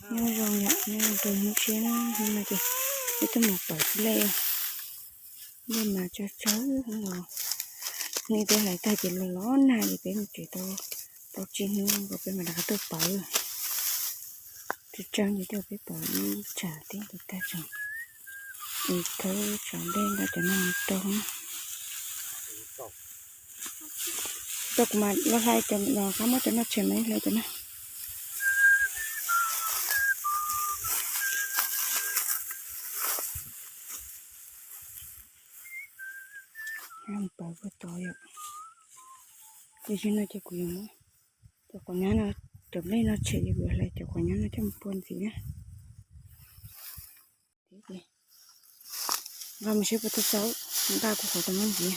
Nyob zoo yom, nyob zoo rau hnub tshiab na, hnub no ces peb tuaj mus pawv nplej, nplej mas tsawg tsawg los, nej twb hlais tag ces los los nag ces peb mus tsev tau, tau tsib hnub ces peb mam rov qab tuaj pawv. Tsawg tsawg ces tuaj peb pawv ib tsam teb ces tag tsees, es khawb tshav nplej nqa cov no mus rau na. Rau kuv mas los hlais cov, qab muab cov no tshem mas hlais cov no. Pawv puag tod yom. Ces zaum no ces kuv yuav muab cov quav nyab no, cov nplej no tshem ces kuv yuav hlais cov quav nyab no coj mus pua ntxiv na. Nqa mus seb puas tau xauv, nqa kuv qhov tau muab ntxiv.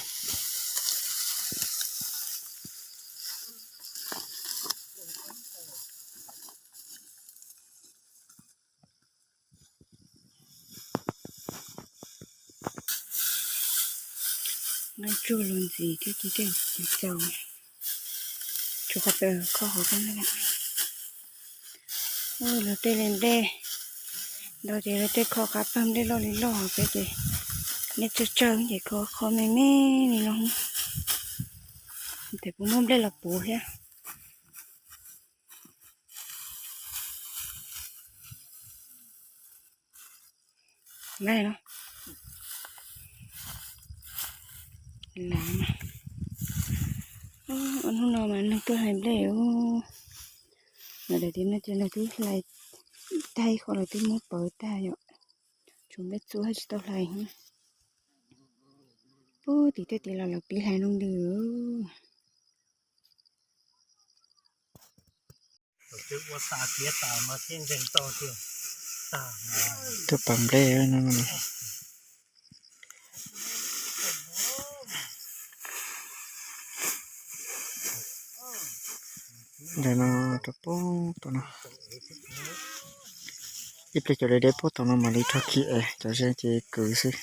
Nqa tsuag los ntxiv thiab ces tej tsis txaus, tshuav qhov tawm kho hauv xwb na. Lawv tej li nplej ntau ces lawv tej kho qab pawg nplej loj li loj peb ces nplej tsawg tsawg ces kho kho me me li no. Ces puas muaj nplej los puv thiab. Nplej no, lav no, hnub no mas neeg tuaj hlais nplej. Mas daim tim no ces lawv twb hlais tag ib qho, lawv twb muab pawv tag yom. Tshuav nplej txua tsis tau hlais. Puag tim tej tid los lawv pib hlais loo ntws. Tuaj pawv nplej no. Ntawm no rau puag tom no. Ib pliag cov deb deb puag tom no mam li rho khi es, cov ze ces kwv xwb.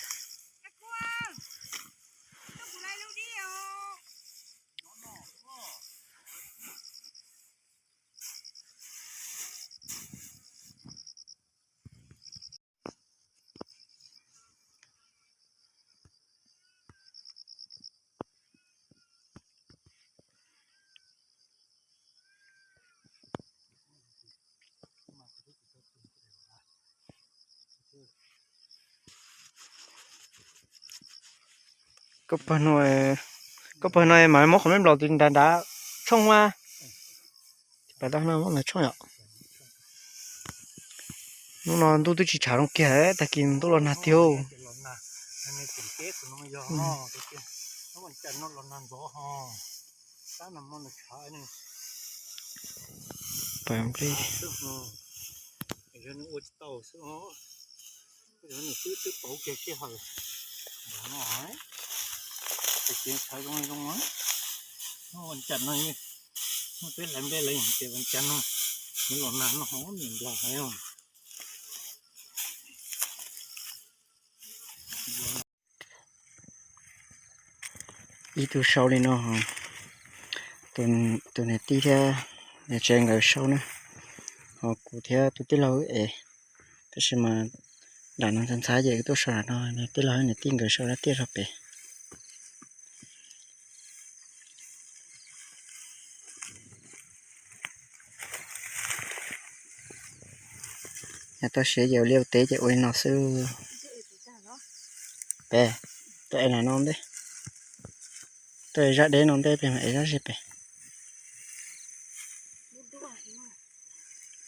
Koj pawg no, koj pawg no mas muab qhov me nplaum tis nrad nrad tshooj mas. Pas dab no muab ntawd tshooj yom. Hnub no ntuj twb tsis tshav zoo kiag, tag kis ntuj los nag tiag. Pas nplej. Nws twb twb pauv kiag sij hawm ntawd no, ces sawv zoo zoo, ua cas no, peb hlais nplej lawm ces ua cas no, nws los nag no ho niam nplas heev. Ib tug sau li no, tus niam tij thiab niam tsev nkawd sau na, ho kuv thiab tus tij laug wb ev. Tab sis mas nram no ntxhab ntxhab ces wb tuaj sau nram no, niam tij laug thiab niam tij nkawd sau dab tiaj rau pem. Yog tau siav ces ua liaj ua teb ces ua li no xwb. Pem, tuaj ev nram no ntej, tuaj ev zaj deb no ntej pliag mas ev zaj ze pem.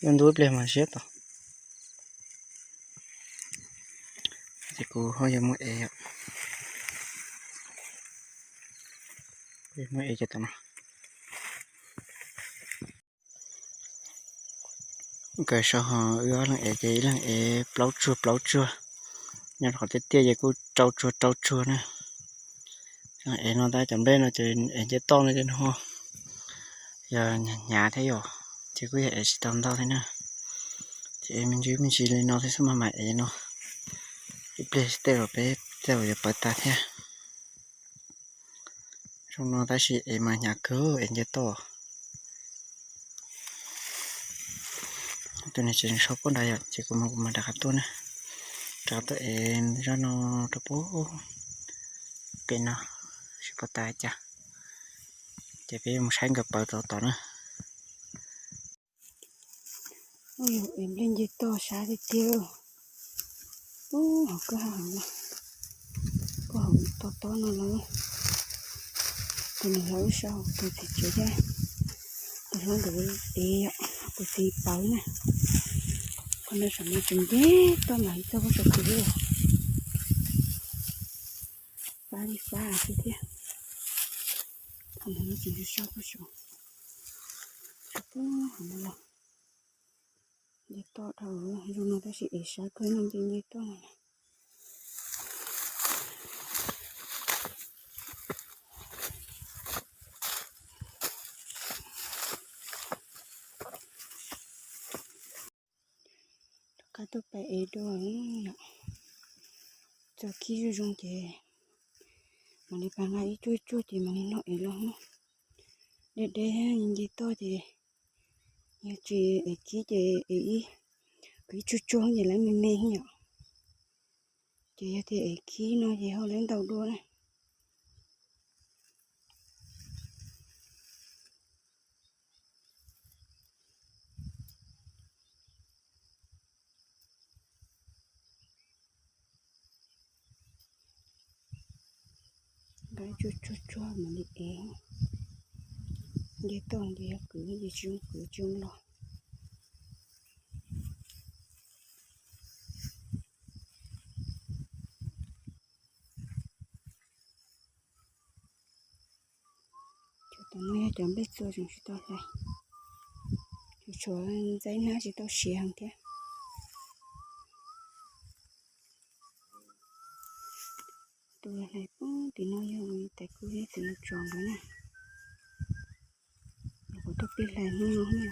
Yuav ntub pliag mas siab tau. Ces kuv ho yuav mus ev, kuv yuav mus ev cov tom no. Nkawd sau ho wb ob leeg ev ces ib leeg ev plaub tsuag plaub tsuag, nyob rau qhov tiaj tiaj ces kuj rau tsuag rau tsuag na. Ev no tab cov nplej no ces ev nce toj no ces nws ho yog hnyav hnyav thiab yom, ces kuj yog ev tsis tau ntau thiab na. Ces ev me ntsis me ntsis li no thiab xwb mas mam ev no, ib pliag tej zaum peb tej zaum yuav pawv tas thiab. Zoo no tab sis ev mas hnyav kawg, ev nce toj. Tus niag tseem sau pob nrad yom, ces kuv mus kuv mam rov qab tuaj na. Rov qab tuaj es zaj no rau pem no, seb puas tau cas. Ces peb mus saib nkawd pawv tod tod na. Ua yog es nplej nce toj sab tiag tiag. Ub, hauv koj ha hauv no, koj hauv tob tob no los. Tus niam hlob ib sab hauv tus txiv tsev thiab, tus hlob nkawd ev yom, tus txiv pawv na. Qhov no saum no tseem nce toj mas txog pob saum kwv li. Fab li fab xwb thiab. Qhov no tseem sab pob saum, sab pob hauv no los. Nce toj dhau zoo no tab sis ev sab kawg no nce nce toj no. Rov qab tuaj pais ev dua yom. Txog khib zoo zoo ces mam li pais nqa ib tsuag tsuag ces mam li noj ev los. Deb deb nce toj ces yog tsis ev khib ces ev ib, kwv ib tsuag tsuag ces lawv me me yom. Ces yog tias ev khib no ces ho lawv ntau dua na. Nqa tsuag tsuag tsuag mam li ev. Nce toj ces yog kwv ces tsis zoo kwv tsis zoo los. Cov tom no yog cov nplej txua tseem tsis tau hlais, tshuav ntxaib hnab tsis tau siav heev thiab. Tus hlais poob tim no yog tais kuj thiab tus no tsos nkawd na. Kuv tuaj pib hlais hnub no na.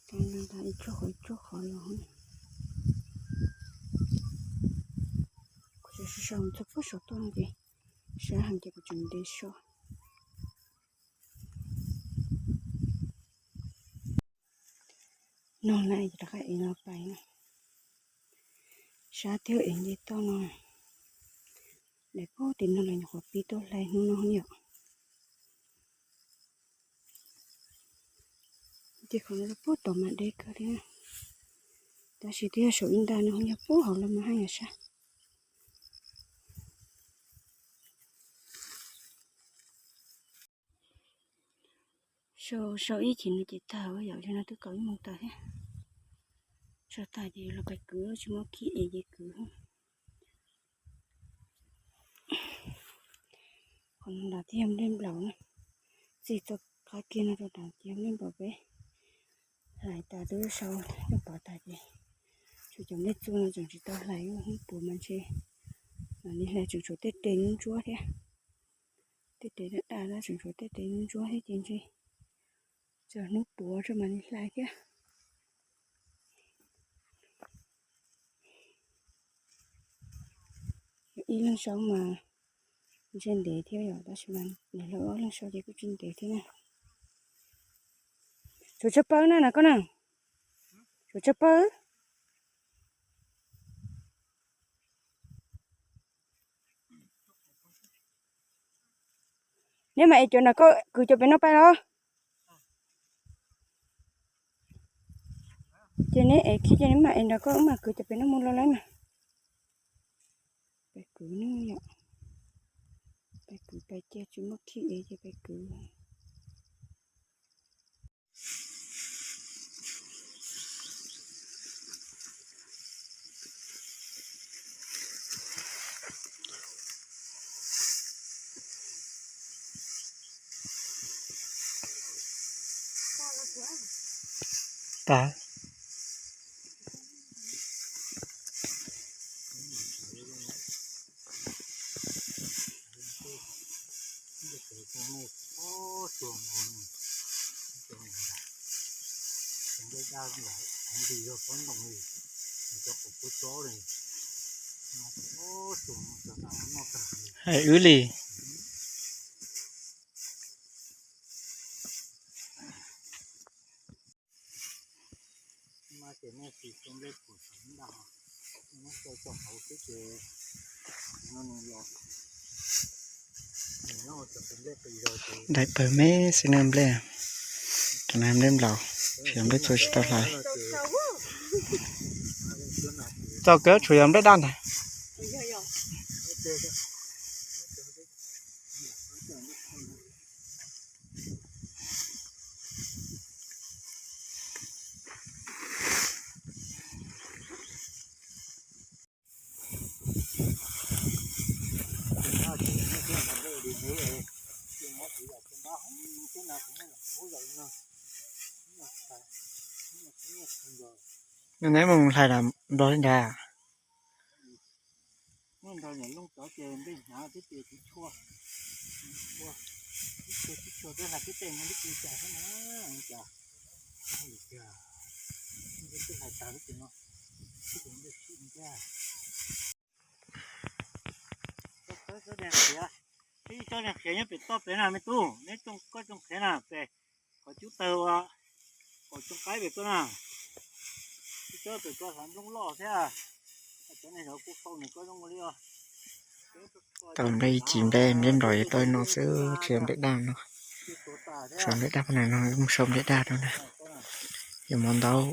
Tau ntau ntau ib tsuag qhov ib tsuag qhov los. Kuv tseem sau sau txog pug saum toj no ces sab heev ces kuv tseem ntes so. Noj lawm rov qab ev los pais na. Sab thiab ev nce toj no. Daim pug tim no los nyuam qhuav pib tuaj hlais hnub no yom. Ces qhov no pug tom mas deb kawg thiab, tab sis twb yog saum ib nta no yog pug hauv los mas haj yam sab. Sau sau ib chim no ces tag yom, yog no twb kaum ib moos tawm thiab. Sau tag ces los pais kwv, tsis muaj khib ev ces kwv. Qhov no nram twb yog nplej nplaum na, txij txoj qab kiag no rau nram ces yog nplej nplaum peb. Hlais tas twb sau nplej pov tas ces tshuav cov nplej txua no tseem tsis tau hlais, hnub puav mas ntshe mam li hlais, tseem tshuav tej tes ntsuab ntsuab thiab. Tej tes daj daj tab tseem tshuav tej tes ntsuab ntsuab thiab ces ntshe txog hnub puav tso mam li hlais thiab. Ib leeg sau mas ntshe ntev thiab yom, tab sis mas niam hlob ob leeg sau ces kuj tsis ntev thiab na. Tshuav tshuaj pawb na, na koj na. Tshuav tshuaj pawb. Neb mam ev cov nram koj kwv cov pem no pais los. Ces neb ev khib ces neb mam ev nram koj, wb mam kwv cov pem no mus los lawm mas. Pais kwv ne yom. Pais kwv pais cia tsis muaj khib ev ces pais kwv. Tas. Hais wb li. Daim pawg me xwb na nplej, cov no nplej nplaum, tsis yog nplej txua tsis tau hlais. Txaus kawg tsuas yog nplej daj ntag. Neb mus hlais los nplog li ntawd. Ib tsob niag qhiav nyob pem toj pem na me tub, neb tsoo koj tsoo qhiav na pem qhov cub tawg ua kaum tsoo qaib pem koj na. Ib tsob pem koj hlav nplooj loj thiab. Cov neeg zov kuj faus nws koj zoo ua li os. Tau nplej ib ci nplej, nplej nplaum yuav tau no xwb, tsis yog nplej daj no. Tshuav nplej daj pab na no, wb mus sau nplej daj rau na. Yuav mov ntaub,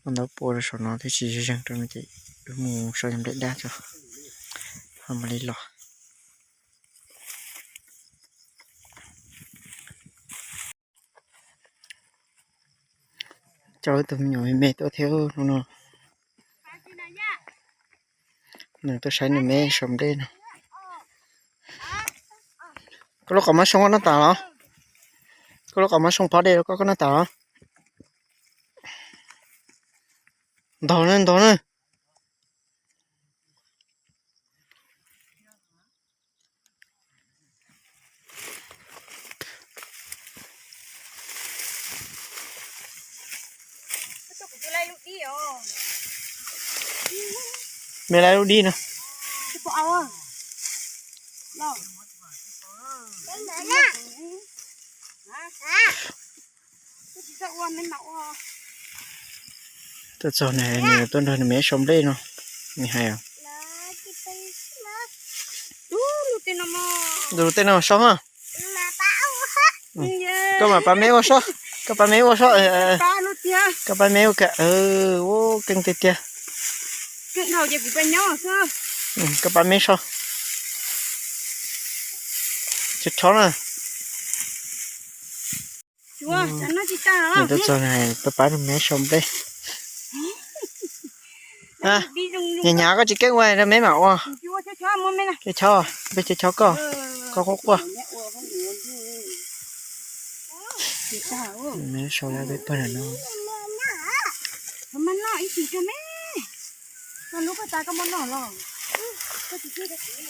mov ntaub pua rau saum no thiab tsis zeeg rau no ces wb mus sau nplej daj tso, ho mam li los. Coj wb tus me nyuam me me tuaj thiab no no. Nws tuaj saib nws me sau nplej no. Koj lub qos mab soo koj noj tas los? Koj lub qos mab soo pov dej rau koj, koj noj tas los? Ntog na, ntog na. Me lawv lub dib no. Tuaj txog nws, nws tuaj nrog nws me sau nplej no, nws hais. Tus tej no so. Koj mam pab me ua so, koj pab me ua so, koj pab me ua, ua keej tiag tiag. Koj pab me so. Chob chob na. Nws tuaj txog, tuaj pab nws me sau nplej. Hnyav hnyav koj tsis keeb ua rau me mam ua. Chob chob, peb chob chob koj, koj quaj quaj. Me sau lawm peb pawg no.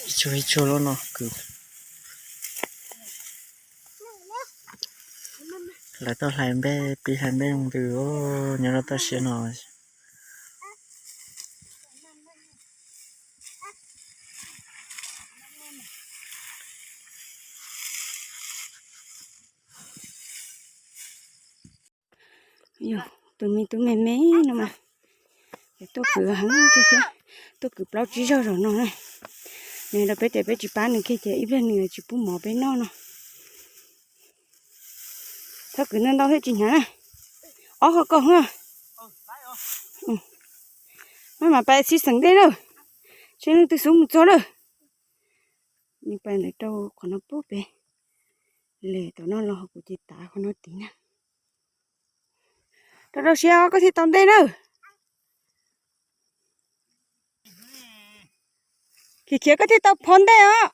Ib tsuag ib tsuag lub no kwv. Lawv tuaj hlais nplej, pib hlais nplej ntws nyob rau toj siab no. Yog tus me tub me me no mas, tuaj kwv heev tiag thiab, tuaj kwv plaub tsib zaug zaum no na. Nws rau peb tias peb tsis pab nws kiag ces ib pliag nws tsis pub mov peb noj no. Txhob kwv ntau ntau thiab tsis hnyav na. Ob qho kaum na. Maj mam pais txhij xeem dej lawm, seb leej twg xub mus txog lawm. Nws pais ntawd rau qhov no pub pem, lem tom no los ho kuv ces tav qhov no tid na. Rau rau siab koj thiaj tau ntej na. Khiav khiav koj thiaj tau phov ntej os.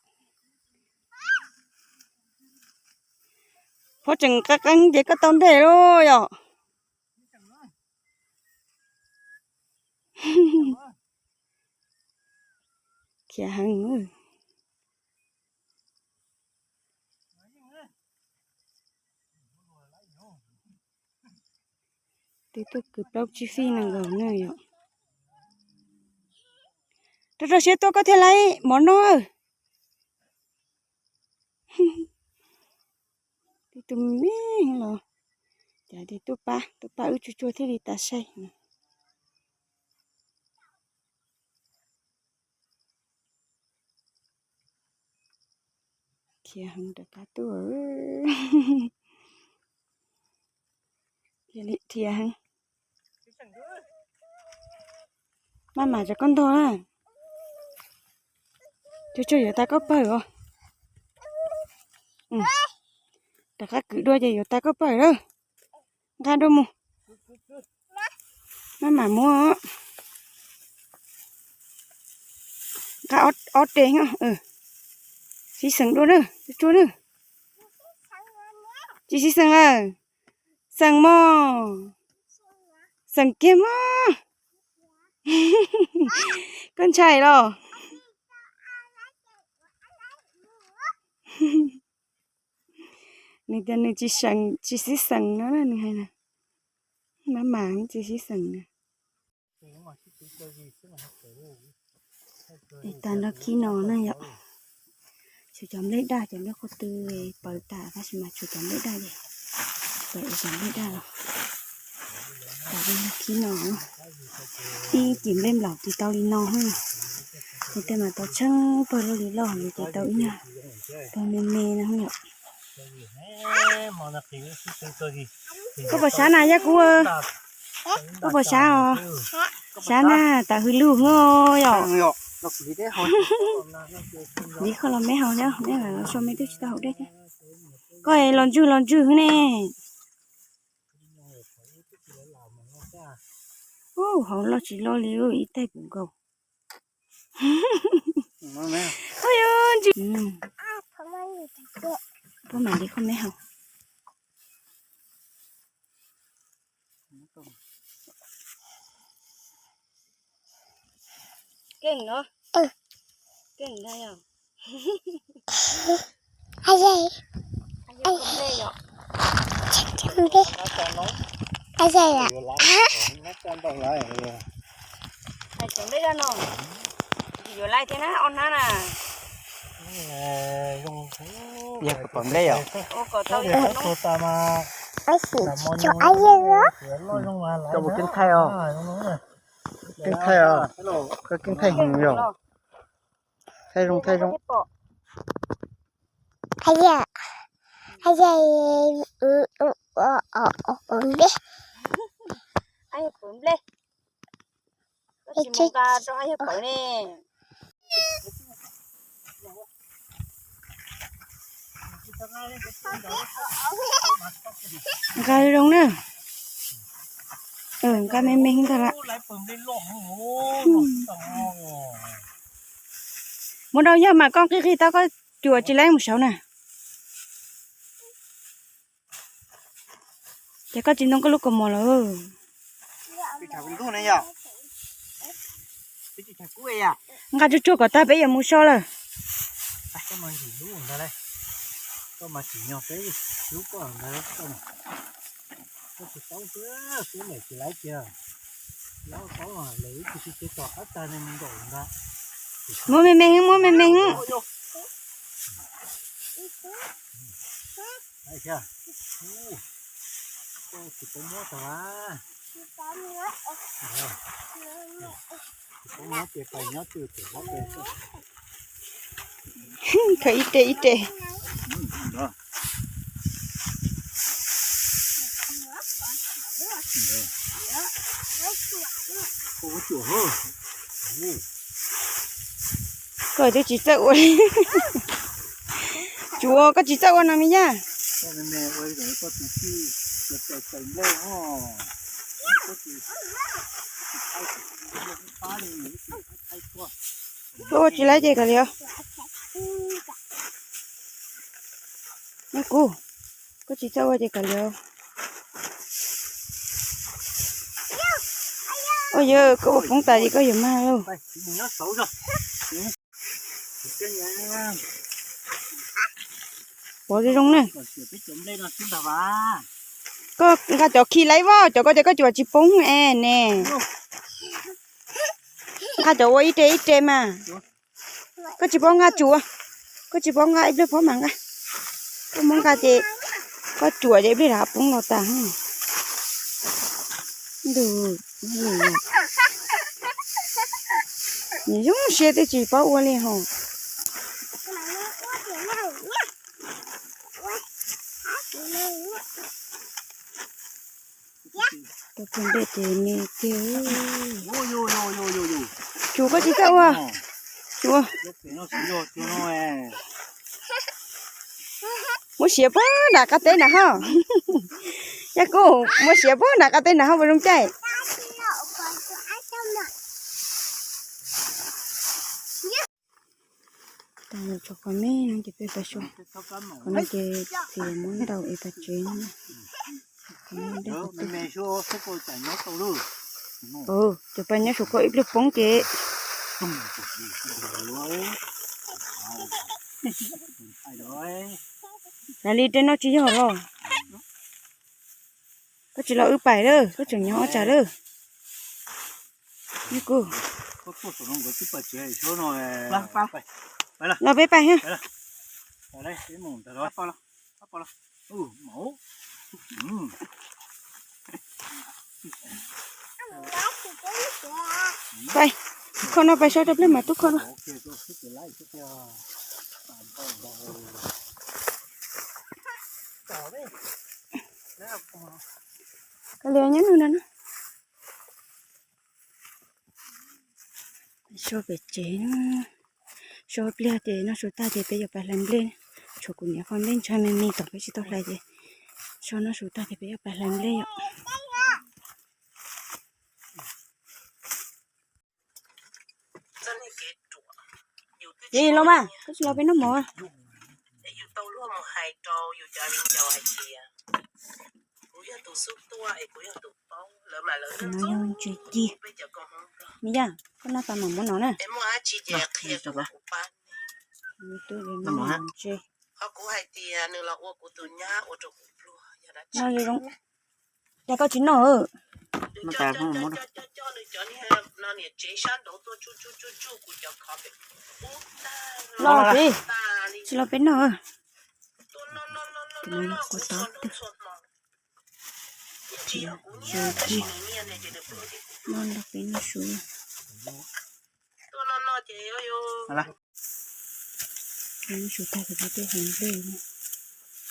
Phov tseem qeeb qeeb ces koj tau ntej lauj yom. Khiav heev. Twb tuaj kwv plaub tsib fij no nkaus na yom. Rau rau siab tuaj koj thiaj laib mov noj. Tib tug me los Cas ces tuaj pab, tuaj pab wb tsuag tsuag thiaj li tas saib. Dhia heev rov qab tuaj. Dhia heev. Maj mam rov koj ntog na. Tsuag tsuag yuav tas koj pawg os. Rov qab kwv dua ces yuav tas koj pawg lawm. Nqa dua mus. Maj mam muab. Nqa ob tes. Sib xeem dua na, tsuag tsuag na. Tsis sib xeem lawm. Xeem mog. Xeem kiag mog. Koj ntshai los? Nws tias nws tsis xeem, tsis sib xeem no na, nws hais na. Maj mam tsis sib xeem na. Ib tag nrho khib no na yom. Tshuav cov nplej daj, cov nplej qhuav tw paws tas tab sis mas tshuav cov nplej daj ces paws cov nplej daj los. Cov nplej khib no, ib cim nplej nplaum ces tau li no. Tus tej mas tau tsheej pawg loj li loj, ces tau ib nyuag pawg me me no yom. Koj pom sab na Yaj Kub? Koj pom sab os? Sab na, tam hws lug yom. Li koj los meb haus thiab, meb los so meb twb tsis tau haus dej thiab. Koj los ntswg los ntswg ne. Ub, hauv loj tsis loj li, ib taig puv nkaus. Pob mam li koj meb haus. Keej no. Keej ntag yog. Hais cov nplej daj no, tsis yuav laij thiab na, ob hnab na. Yog kom pom nplej yom. Cov ua keeb thaij os. Keeb thaij os. Koj keeb thaij heev yom. Thaij zoo thaij zoo. Nqa zoo na. Nqa me me ntag lawm. Muaj dau yawg mas koj nqis qis tau, koj cuam tsis laib mus saud na. Ces koj tsis ntoo koj lub kaus mom lawm. Nqa tsuag tsuag kom tag peb yuav mus so lawm. Muab me me, muab me me. Khaws ib re ib re. Koj twb tsis txawj ua li. Tsuav koj tsis txawj ua no me yaj. Koj ua tsis laib ces kav liam. Neb kuv, koj tsis txawj ua ces kav liam. Ua yog koj ua poob tas ces koj yuav mag lauj. Pov zoo zoo na. Koj nqa cov khi laib voj, cov ko ces koj cuam tsis poob es ne. Nqa cov ua ib re ib re mas. Koj tsis paub nqa tsuav, koj tsis paub nqa ib pliag phob mas nqa. Koj muab nqa ces koj cuam ces ib pliag rov poob los tas. Ntuj, nws zoo siab twb tsis paub ua li hos. Tau tus ntej ces me tiag. Tsuas koj tsis txawj ua. Tsuas. Muab siav puag nram qab teb na ho. Yaj kuj muab siav puag nram qab teb na ho puas zoo caij. Tau tso qhov me no ces peb pais so. Qhov no ces txiv muab ntau es pais tsev no. Cov pais nyob saum ko ib pliag poob ces. Hais li tej no tsis yog los. Koj tsis los wb pais lawm, koj tseem nyob ua cas lawm. Kuv los peb pais. Pais, khoj no pais so rau pliag mam tub khoj no. Koj li nyob nug no na. So pem tsev, so pliag ces noj su tag ces peb yuav pais hlais nplej. Tshuav kuv niam qhov nplej ntshai me me tom peb tsis tau hlais ces so noj su tag ces peb yuav pais hlais nplej yom. Ces los mas, koj tsis los peb noj mov. No yog ntses ci. Me yaj, koj noj tas mam muab no na. Ntses. No zoo. Cas koj tsis noj? Los peb, tsis los peb noj. Tus no yog kua txob twg? Ntses ci. Noj nrog peb noj su. Noj su tag ces peb tuaj hlais nplej.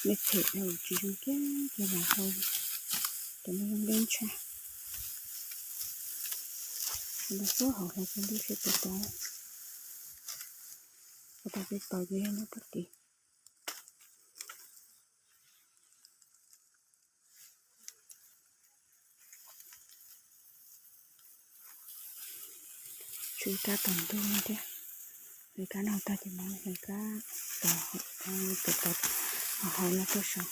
Nplej phem tsis zoo kiag, ces hlais hau. Cov no zoo nplej ntshai. Los xub hauv hlais cov nplej phem tau tau. Ua tau peb tau ces yog noj puag tid. Tshuav kab tom ntug thiab. Hlais kab no tag ces mam hlais kab tom, tom, tom hauv no tuaj saum.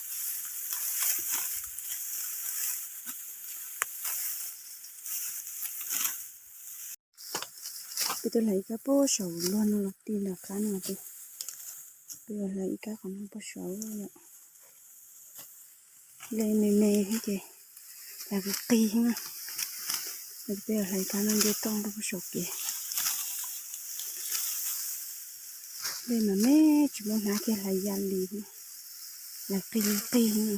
Peb tuaj hlais ib kab puag saum luag no los ti nram qab no ces peb yuav hlais ib kab qhov no puag saud yom. Nplej me me thiab ces hlais qis qis na. Peb yuav hlais kab no nce toj nrog puag saum kev. Nplej mas me tsis muaj hnab kiag hlais ya li, hlais qis qis na.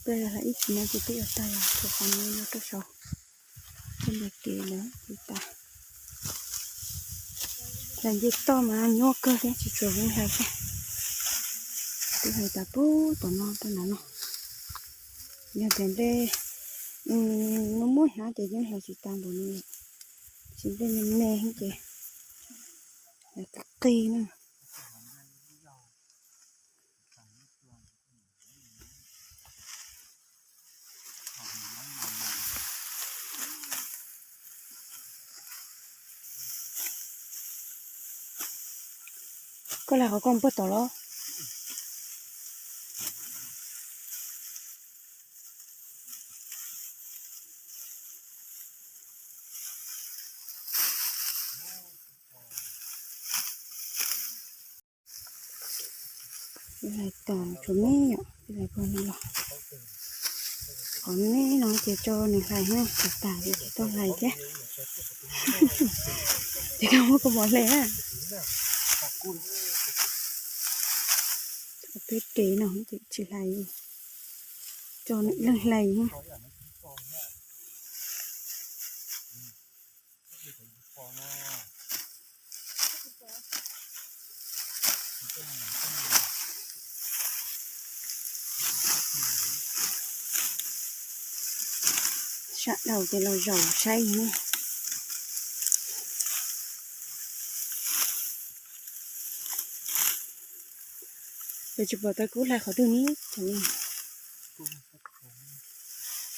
Peb hlais ib chim no ces peb yuav tag los tshuav qhov no no rau saud. Tej ntawd kev lawm ces tas. Hlais nce toj mas nyuaj kawg thiab tsis tshua zoo hlais thiab. Twb hlais tas puag tom no rau nram no. Yog tias nplej muaj muaj hnab ces yeej hlais tsis tas npaum no, tab sis nplej me me ces hlais qis qis na. Koj hlais qhov koj puag tom los? Hlais tom tshuav me yom, hlais pog no los. Qhov me no ces tso nws hlais na, tas tas ces tsis tau hlais thiab. Ces koj muab koj mov hle na. Peb tes no ces tsis hlais, tso nws leej hlais. Sab dhau ces los zaum saib ne. Ces tsis pom tau kub hlais qhov twg ne,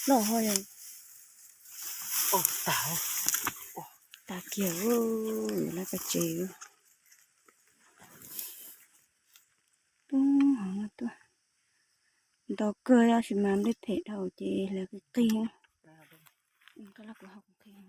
loj ho yog. Tas kiag, yuav laj paj tsev. Poob hov no tuaj. Nto kawg tab sis mas nplej phem dhau ces hlais qis qis. Koj laj kuv ho kuv qhia.